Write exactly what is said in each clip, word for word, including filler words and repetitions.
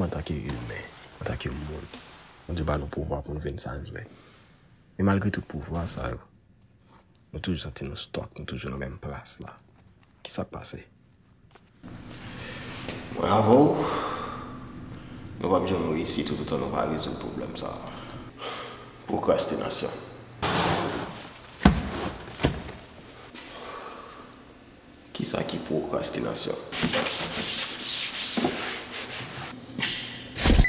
Antanke imen, antanke moun, Bondye ba nou pouvwa pou nou vin sa n vle. Men malgre tout pouvwa sa yo, nou toujou santi nou stuck, nou toujou nan menm plas la. Kisa k pase? Mwen avè w, nou p ap janm reyisi toutotan nou pa rezoud pwoblèm sa a. Pwokrastinasyon. Kisa ki pwokrastinasyon?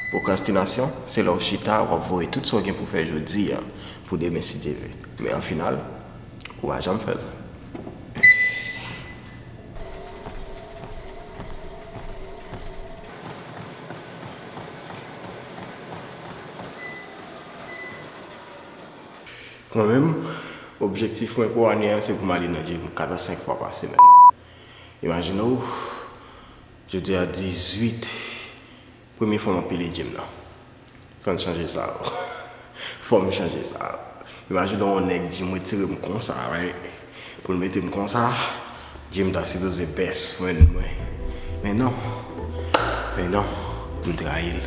Pwokrastinasyon, se lè w chita, w ap voye tout sa w gen pou w fè jodi a pou demen si Dye vle. Men an final, ou pa janm fè l. Mwen menm, objektif mwen pou ane an se pou m ale nan gym kat a senk fwa pa semèn. Imajine w, jodi a dizuit, premye fwa m ap pile gym nan. Fò n chanje sa. Fò m chanje sa. Imajine w yon nèg gym retire m konsa, right? Pou l mete m konsa, Jim ta sipoze best friend mwen. Men non. Men non. M trayi l.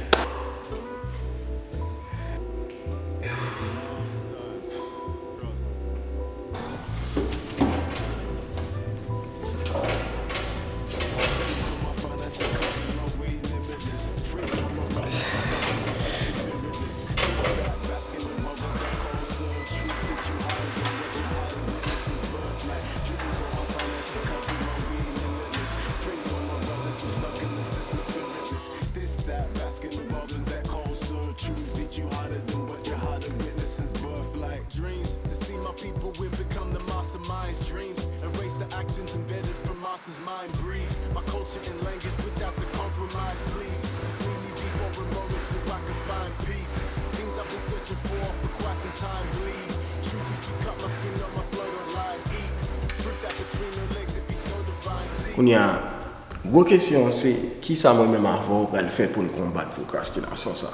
Dreams to see my people will become the masterminds. Dreams erase the actions embedded from monsters' mind. Breathe my culture and language without the compromise. Please, just leave me before remorse so I can find peace. Things I've been searching for for quite some time. Bleed truth if you cut my skin on my blood or lie. Eat fruit that between your legs, it be so divine. See. Kounye a, gwo kesyon an se, kisa mwen menm avè w pral fè pou n konbat pwokrastinasyon sa?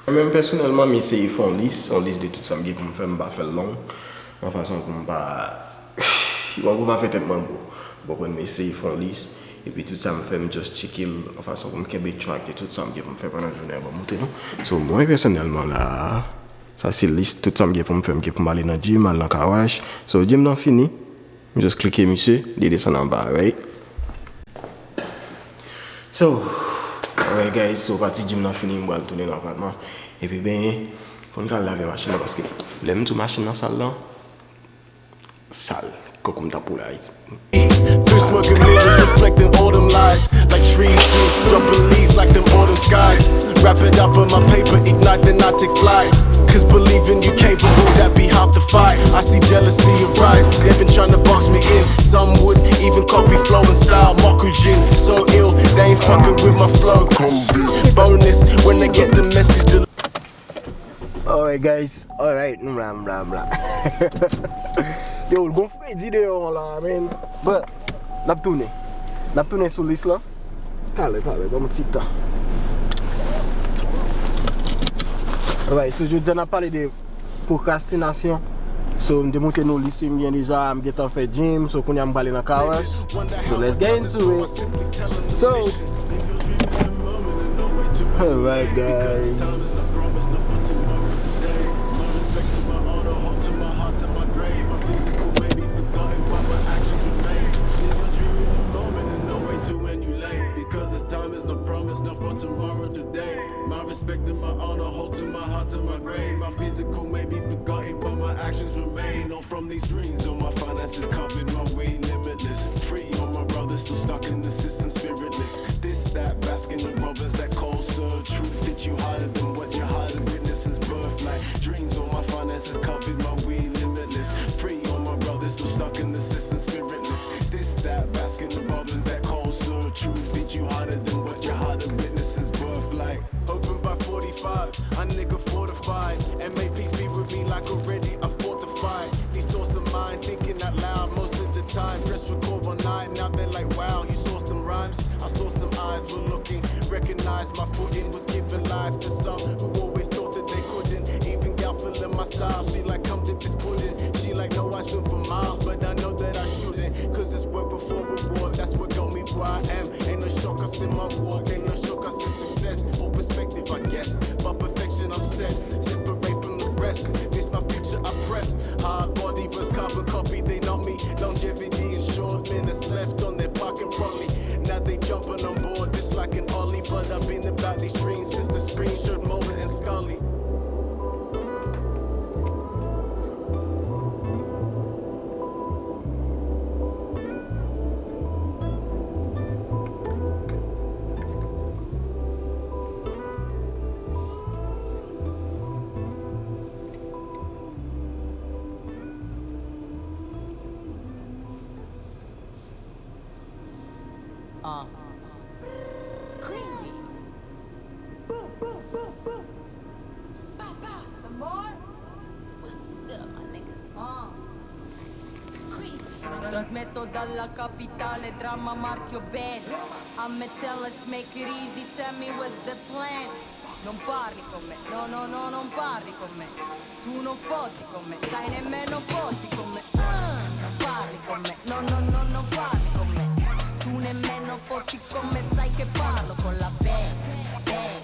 Mwen menm pèsonèlman, m eseye fè yon lis, yon lis de tout sa m gen pou m fè, m pa fè l long, yon fason pou m pa, yon pou pa fè tèt mwen gwo. Ou konprann, m eseye fè yon lis, epi tout sa m fè, m just tcheke l, yon fason pou m kenbe track de tout sa m gen pou m fè pandan jounen an, ban m montre nou. So, mwen pèsonèlman la, sa se lis tout sa m gen pou m fè, m gen pou m ale nan gym, al nan car wash. So, gym nan fini, m just klike misye, li desann anba, right? So, alright guys, so pati gym nan fini, m pral tounen nan apatman. Epi ben, fò n ka lave machin nan, paske lè m di w machin nan sal lan, sal, kankou m t ap woule Ayiti. Through smoke and mirrors reflecting all them lies, like trees do, dropping leaves like them autumn skies. Wrap it up in my paper, ignite, then I take flight. Cause believing you capable, that be half the fight. I see jealousy arise, they've been trying to box me in. Some would even copy flow and style, mockery, so ill, they ain't fucking with my flow. Bonus, when they get the message, the Alright guys, alright, nou la, nou la, nou la. Yo, gon fredi deyò an la, man. But, n ap tounen. N ap tounen sou lis lan. Talè, talè, ban m yon ti tan. Alright, so jodi a n ap pale de pwokrastinasyon. So, m te montre nou lis m gen deja, m gentan fè gym, so kounye a m prale nan car wash. So, let's get into it. So, alright, guys. Because this time is no promise, no for tomorrow, today. My respect and my honor, hold to my heart, to my grave. My physical may be forgotten, but my actions remain. No, from these dreams, all my finances covered, my way limitless. Free all my brothers, still stuck in the system, spiritless. This, that, basking in robbers, that cold, sir. Truth that you harder than what you harder. Witness since birth, like dreams, all my finances covered, my way limitless. Free all my brothers, still stuck in the system, spiritless. This, that, basking in robbers, that cold, sir. Truth that you harder than what you harder. Witness since birth, like hoping by forty-five, a nigga fortified. And may peace be with me like already I fortified. These thoughts of mine, thinking out loud most of the time. Press record one night, now they're like, wow, you sourced them rhymes. I saw some eyes were looking, recognized my footing was giving life to some who always thought that they couldn't. Even gal feeling my style, she like, come dip this pudding. She like, no, I swim for miles, but I know that I shouldn't. Cause it's work before reward, that's what got me where I am. Ain't no shortcuts in my walk, ain't no shortcuts in success. Or perspective. Separate from the rest. This my future, I prep. Hard body versus carbon copy, they know me. Longevity and short minutes left on their parking probably. Now they jumping on board just like an ollie. But I've been about these dreams since the screenshot moment and Scully. Uh. Creamy. Papa, Lamar. What's up, my nigga? Uh. Creamy. Transmeto dalla capitale, drama marchio bene. I'm a tell, let's make it easy, tell me what's the plan. Non parli con me, no, no, no, non parli con me. Tu non fotti con me, sai nemmeno fotti con me. Ah, non parli con me, no, no, no, non parli con me. Tu nemmeno fotti con me, sai che parlo con la band, band,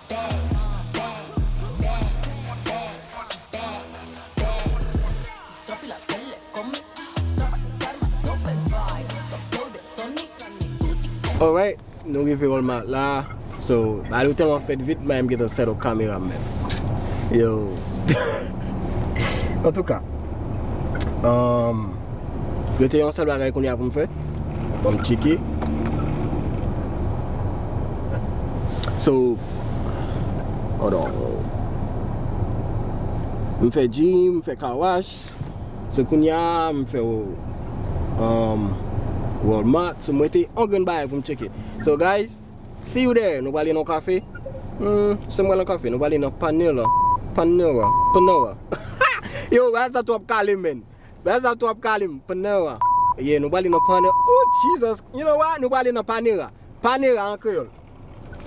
band, band, band, band, band, band. Ti strappi la pelle con me, strappa, calma, dove vai? Questo flow del Sonic, tutti con Alright. Nou rive Walmart la. So, bagay yo tèlman fèt vit, m pa menm gentan set up kamera m menm. Yo. Antouka, um, rete yon sèl bagay kounye a pou m fè. Pou m tcheke. So, hold on. M fè gym, m fè car wash. So kounye a, m fè, um, Walmart. So m rete yon grenn bagay pou m tcheke. So guys, see you there. Nou prale nan kafe. Hmm, se m prale nan kafe. Nou prale nan Panera. Panera. Panera. Yo, bagay sa twòp kale, man. Bagay sa twòp kale, Panera. Yeah, nou prale nan Panera. Oh, Jesus. You know what? Nou prale nan Panera. Panera an kreyòl.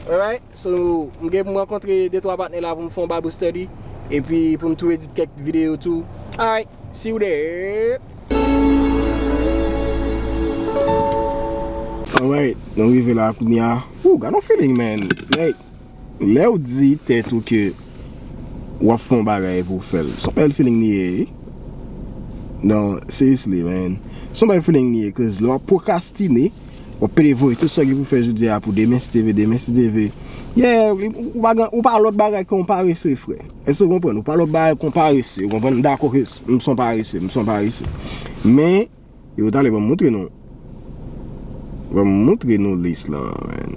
Alright? So, m gen pou m rankontre de twa patnè la pou m fè yon Bible study. Epi pou m tou edit kèk videyo tou. Alright, see you there. Alright, nou rive la kounye a. Ooh, got no feeling, man. Like, lè w di tèt ou ke w ap fè yon bagay epi w fè l, se yon bèl feeling li ye, wi. Non, seriously, man. Se yon bèl feeling li ye, cause lè w ap pwokrastine, w ap pede voye tout sa w gen pou fè jodi a pou demen, si Dye vle, demen, si Dye vle. Yeah, ou pa gen, ou pa lòt bagay ke yon parese, frè. Èske w konprann? Ou pa lòt bagay ke yon parese. Ou konprann? M dakò ke m se yon parese, m se yon parese. Men, yo, talè, ban m montre nou. Ban m montre nou lis lan, man.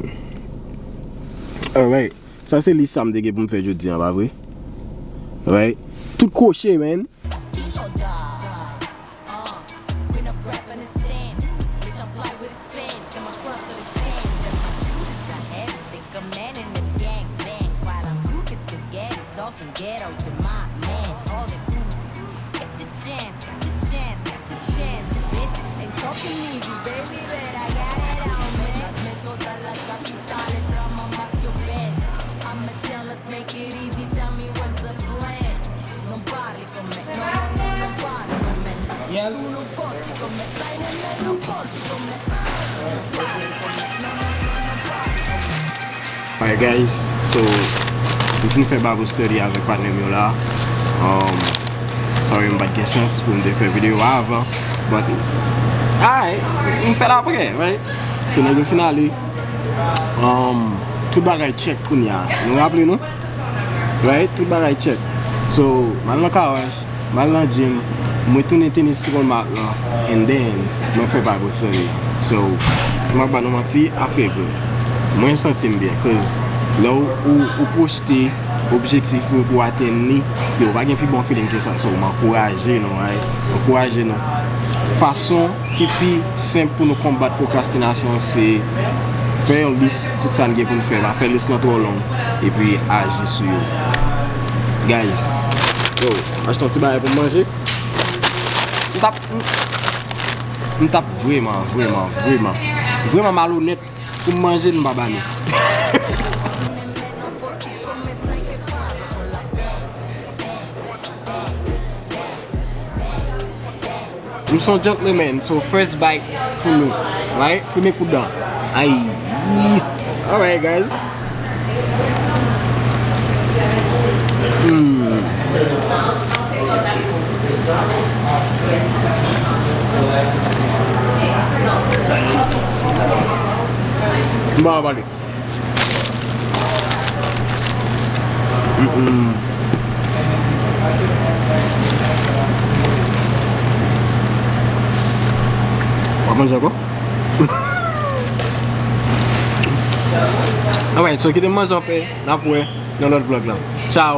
Alright. Sa se lis sa m te gen pou m fè jodi a, pa vre? Alright. Tout kwoche, man. Talking ghetto to my man. All the Uzis. Got your chance, got your chance, got your chance, bitch. Ain't talking easy, baby, but I got it on me. Transmeto dalla capitale, drama marchio bene. I'm a tell, let's make it easy, tell me what's the plan. Non parli con me, no, no, no, non parli con me. Yes. Tu non fotti con me, sai nemmeno fotti con me. Ah, non parli con me, no, no, no, non parli con me. Alright guys, so m fin fè Bible study avèk patnè m yo la. Um, sorry m pa t gen chans pou m te fè videyo a avan, but alright, m fè l apre, right? So nèg yo fin ale. Um, tout bagay check kounye a. Nou raple nou? Right? Tout bagay check. So, m al nan car wash, m al nan gym, mwen tounen tenis sou Walmart lan, and then mwen fè Bible study. So, m ap ba nou manti, afè gou. Mwen santi m byen, cause lè w, ou, ou pwojte objektif ou pou atenn li, yo, pa gen pi bon feeling ke sa. So, m ankouraje nou, right? M ankouraje nou. Fason ki pi senp pou nou konbat pwokrastinasyon se fè yon lis tout sa n gen pou n fè. Pa fè lis lan twò long, epi aji sou yo. Guys, yo, achte yon ti bagay pou m manje. M t ap, m, m t ap vrèman, vrèman, vrèman, vrèman malonèt pou m manje l, m pa ba nou. M se yon gentleman, so first bite pou nou. Right? Premye kout dan. Ay. Alright, guys. Sa va pale. Mm-mm. W ap manje ankò? Alright, so kite m manje anpè, n ap wè nan lòt vlog la. Ciao.